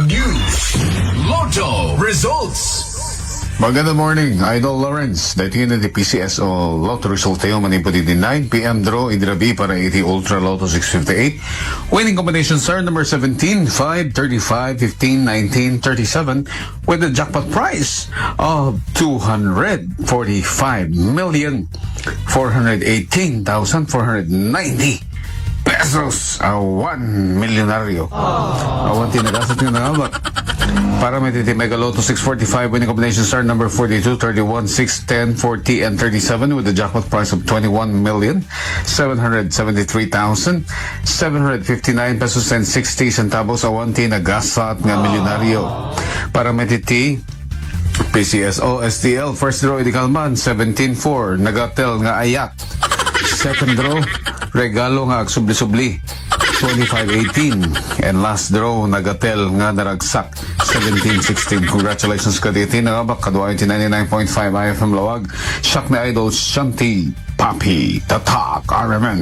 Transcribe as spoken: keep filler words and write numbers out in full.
News. Lotto results. Magandang morning, Idol Lawrence. Daytoy na ti P C S O Lotto resultayo manipud iti nine p.m. draw idi rabii para iti Ultra Lotto six fifty-eight. Winning combinations are number seventeen, five, thirty-five, fifteen, nineteen, thirty-seven, with a jackpot price of two hundred forty-five million four hundred eighteen thousand four hundred ninety pesos. A one milyonaryo. Awan ti nagasat nga nangabak. Para met iti Mega Lotto six forty-five, winning combinations are number forty-two, thirty-one, six, ten, forty, and thirty-seven, with a jackpot price of twenty-one million seven hundred seventy-three thousand seven hundred fifty-nine pesos and sixty centavos. Awan ti nagasat nga milyonaryo. Para met iti P C S O S T L, first draw idi kalman, seventeen four, nagatel nga ayat. Second draw, regalo nga agsubli-subli, twenty-five eighteen. And last draw, nagatel nga naragsak, seventeen sixteen. Congratulations kadagiti nangabak. Kaduayo ti ninety-nine point five I F M Laoag. Siak ni Idol Shanti Papi Tatak R M N.